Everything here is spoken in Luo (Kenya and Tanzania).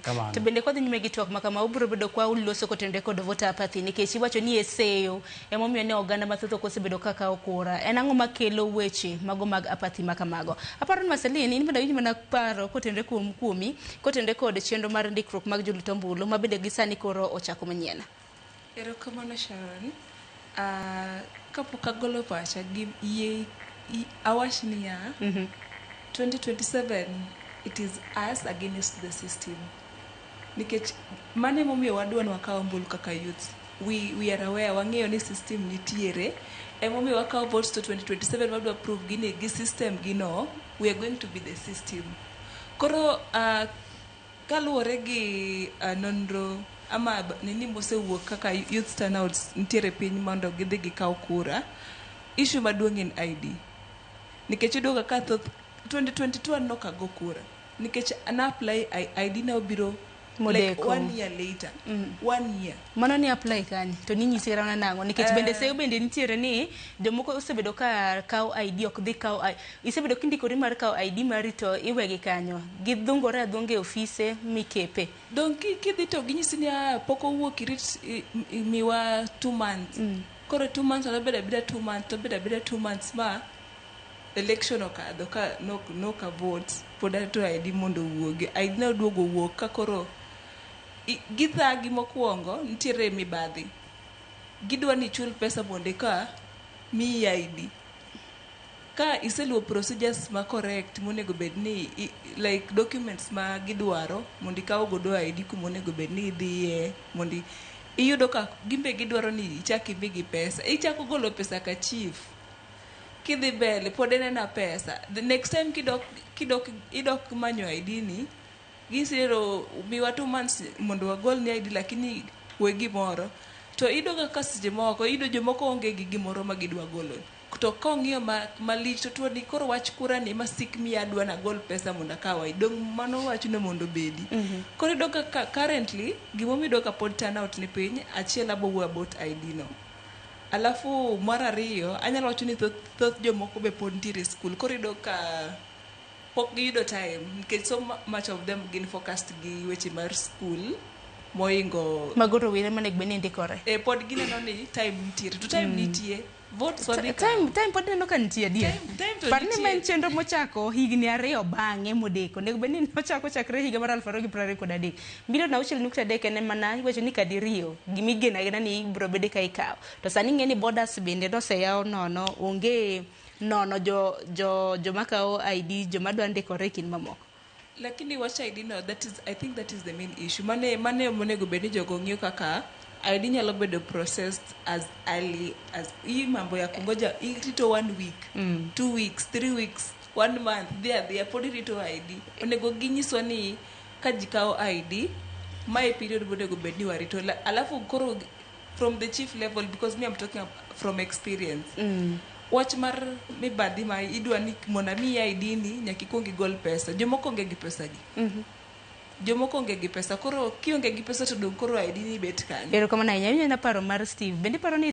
Kamano. To bende kwadhi nyime gi twak ma kama ubiro bedo kwa uloso kotenore kod voter apathy nikech iwacho ni e seyo emomiyo ne oganda mathoth ok osebedo ka kawo kura. En ang'o makelo weche mago mag apathy ma kamago? Aparo ni Marceline, in bende awinj mana paro kotenore kuom kuomi kotenore kod chenro mar ndikruok mag jolut ombulu ma bende gi sani koro ochako manyien. Erokamano Sharon. Kapok agolo pacha gi yie awach niya, 2027 it is us against the system. Nikech mano emomiyo wadwa ni wakaw ombulu kaka youths. We are aware, wang'eyo ni system nitiere. Emomiyo wakawo votes to 2027 wadwa prove gi ni gi system gi no, we are going to be the system. Koro kaluwore gi nonro ama nini mosewuok kaka youth turnouts nitiere piny mondo gidhi gikaw kura, issue maduong' en ID. Nikech iyudo ka thoth 2022 an nok ago kura. Nikech na apply ID na obiro like Modeko. one year later. One year. Mano ni apply kanye to ninyisi kata mana nang'o nikech bende seyo bende nitiere ni jomoko osebedo ka kawo ID ok dhi kawo isebedo kindikori mar kawo ID mari to iwegi kanyo gidhungore adhunga e ofise mikepe. Dong kidhi to ginyisi ni pok owuok irit miwa 2 months. Koro 2 months obedo abeda 2 months to obedo abeda 2 months ma election okadho ka nok a vote pod arito ID mondo owuogi. ID na oduogo owuok ka koro githagi mokwongo nitiere mibadhi. Gidwa ni ichul pesa mondo eka miyi ID. Ka iseluwo procedures ma correct monego bed ni like documents ma gidwaro mondo ikaw godo ID kuma onego bed ni idhiye mondo iyudo ka gimbe gidwaro ni ichak imigi pesa. Ichako golo pesa ka chief. Kidhi mbele pod en ena pesa. The next time kidok idok manyo ID ni gisero miwa 2 months mondo wagol ni ID lakini we gimoro. To iyudo ga ka seche moko iyudo jomoko onge gi gimoro ma gidwa golo. To kong'iyo malich to tuo ni koro wach kura ni ema sik miya adwa nagol pesa mondo akaw ID. Dong mano wachno mondo obedi. Koro iyudo ka currently gimomiyo iyudo ka pod turnout ni piny achiel abo wuoyo about ID no. Alafu mar ariyo anyalo wacho ni thoth jomoko be pod nitiere e school koro iyudo ka pok giyudo time nikech so much of them gin focused gi weche mar school moingo Mago rowere monego bed ni ndikore. E pod gineno ni time nitiere to time nitie votes wadhi kawo. Time pod ineno ka nitie adier. Time to Par ni ma en nitie. chenro mochako higni 2 bang'e modeko. Onego bed ni nochako chakre higa mar 2023. 6.3 milion en mana iwacho ni kadirio gimigeno agena ni ibiro bede ka ikawo. To sani ing'e ni borders bende noseyaw nono onge nono jo joma kawo ID joma dwa ndikore e kind mamoko. Lakini wach ID no, that is, I think that is the main issue. Mane monego bed ni jogo ng'iyo kaka ID nyalo bedo processed as early as hii mambo ya kungoja irito one week, 2 weeks, 3 weeks, one month, dhi adhiya pod irito ID. Onego ginyiswa ni ka ji kawo ID, mae period monego bed ni warito. Alafu koro from the chief level because me I'm talking from experience. Wach mar mibadhi ma idwa ni mondo amiyi ID ni nyaka ikuong igol pesa. Jomoko onge gi pesa gi. Jomoko onge gi pesa. Koro kionge gi pesa to dong koro ID ni bet kanye? Erokamano ahinya. Awinjo na paro mar Steve. Bende iparo ni